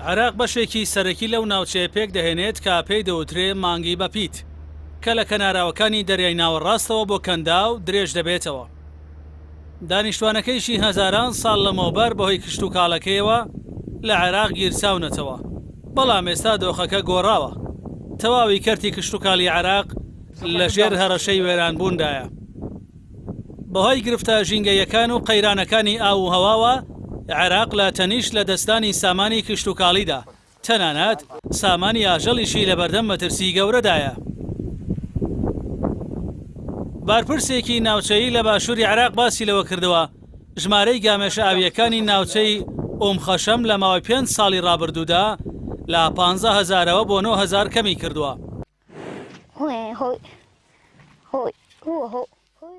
عێراق بەشێکی سەرەکی لەو ناوچەیە پێکدەهێنێت کە پێی دەوترێ مانگی بەپیت، کە لە کەناراوەکانی دەریای ناوەڕاستەوە بۆ کەنداو درێژ دەبێتەوە. دانیشتوانەکەیشی هەزاران ساڵ لەمەوبەر بەهۆی کشتوکاڵەکەیەوە لە عێراق گیرساونەتەوە، بەڵام ئێستا دۆخەکە گۆڕاوە، تەواوی کەرتی کشتوکاڵی عێراق لەژێر هەڕەشەی وێرانبووندایە. بەهۆی گرفتە ژینگەییەکان و قەیرانەکانی ئاو و هەواوە، عێراق لە تەنیشت لەدەستدانی سامانی کشتوکاڵیدا، تەنانەت سامانی ئاژەڵیشی لەبەردەم مەترسی گەورەدایە. بەرپرسێکی ناوچەیی لە باشووری عێراق باسی لەوە کردووە، ژمارەی گامێشە ئاوییەکانی ناوچەی ئوم خەشەم لە ماوەی پێنج ساڵی رابردوودا لە پانزە هەزارەوە بۆ 9 هەزار کەمی کردووە.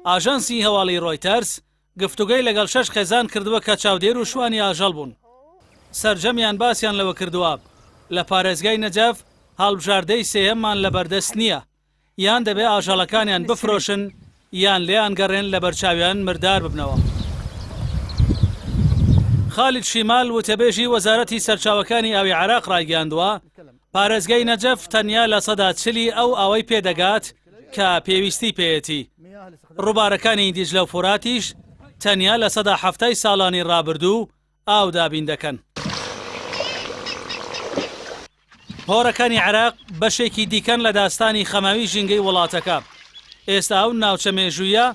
ئاژانسی هەواڵی رۆیتەرز گفتوگۆی لەگەڵ شەش خێزان کردووە کە چاودێر و شوانی ئاژەڵ بوون. سەرجەمیان باسیان لەوە کردووە، لە پارێزگای نەجەف هەڵبژاردەی سێیەممان لەبەردەست نییە، یان دەبێ ئاژەڵەکانیان بفرۆشن یان لێیان گەڕێن لەبەرچاویان مردار ببنەوە. خالید شیمال، وتەبێژی وەزارەتی سەرچاوەکانی ئاوی عێراق ڕایگەیاندووە، پارێزگای نەجەف تەنیا 40% ئەو ئاوەی پێدەگات کە پێویستی پێیەتی، ڕووبارەکانی دیجلە و فوراتیش تەنیا 70% ساڵانی ڕابردوو ئاو دابین دەکەن. هۆرەکانی عێراق بەشێکی دیکەن لە داستانی خەماوی ژینگەی وڵاتەکە، ئێستا ئەو ناوچە مێژوویە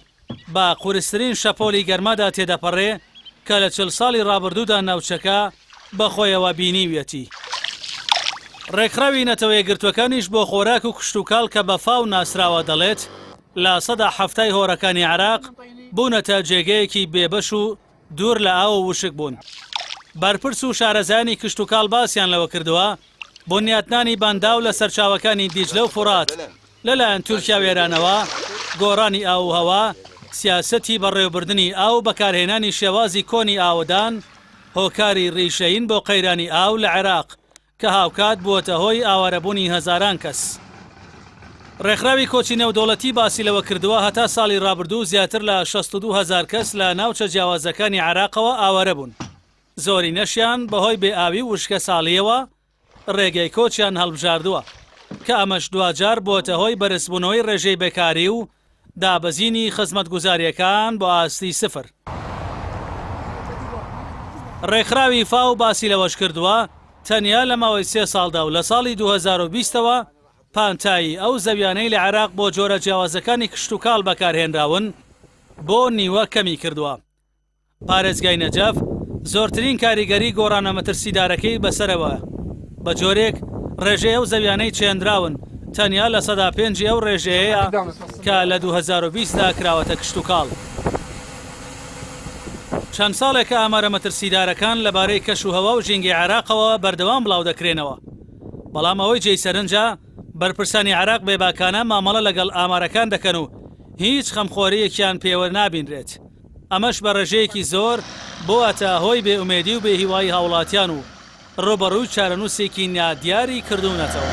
بە قورسترین شەپۆلی گەرمادا تێدەپەڕێ کە لە 40 ساڵی ڕابردوودا ناوچەکە بەخۆیەوە بینیویەتی. ڕێکخراوی نەتەوە یەکگرتووەکانیش بۆ خۆراک و کشتوکاڵ کە بە فاو ناسراوە دەڵێت، 70% هۆرەکانی عێراق بوونەتە جێگەیەکی بێبەش و دوور لە ئاو و وشک بوون. بەرپرس و شارەزایانی کشتوکاڵ باسیان لەوە کردووە، بنیاتنانی بەنداو لە سەرچاوەکانی دیجلە و فوڕات لەلایەن تورکیا و ئێرانەوە، گۆڕانی ئاووهەوا، سیاسەتی بەڕێوەبردنی ئاو و بەکارهێنانی شێوازی کۆنی ئاوەدان هۆکاری ڕیشەیین بۆ قەیرانی ئاو لە عێراق کە هاوکات بووەتە هۆی ئاوارەبوونی هەزاران کەس. ڕێکخراوی کۆچی نێودەوڵەتی باسی لەوە کردووە، هەتا ساڵی ڕابردوو زیاتر لە 62 هەزار کەس لە ناوچە جیاوازەکانی عێراقەوە ئاوارە بوون، زۆرینەشیان بەهۆی بێ ئاوی و وشکەساڵییەوە ڕێگەی کۆچیان هەڵبژاردووە، کە ئەمەش دواجار بووەتە هۆی بەرزبوونەوەی ڕێژەی بێکاری و دابەزینی خزمەتگوزارییەکان بۆ ئاستی سفر. ڕێکخراوی فاو باسی لەوەشکردووە، تەنیا لە ماوەی سێ ساڵدا و لە ساڵی 2020 ەوە پانتایی ئەو زەویانەی لە عێراق بۆ جۆرە جیاوازەکانی کشتوکاڵ بەکارهێنراون بۆ نیوە کەمیکردووە. پارێزگای نەجەف زۆرترین کاریگەری گۆڕانە مەترسیدارەکەی بەسەرەوە، بە جۆرێک ڕێژەی ئەو زەویانەی چێندراون تەنیا 5% ی ئەو ڕێژەیەیە کە لە 2020 دا کراوەتە کشتوکاڵ. چەند ساڵێکە ئامارە مەترسیدارەکان لەبارەی کەش و هەوا و ژینگەی عێراقەوە بەردەوام بڵاودەکرێنەوە، بەڵام ئەوەی جێی سەرنجە بەرپرسانی عێراق بێباکانە مامەڵە لەگەڵ ئامارەکان دەکەن و هیچ خەمخۆرییەکیان پێوە نابینرێت. ئەمەش بە ڕێژەیەکی زۆر بووەتە هۆی بێ ئومێدی و بێ هیوایی هاوڵاتیان و ڕووبەڕووی چارەنووسێکی نادیاری کردوونەتەوە.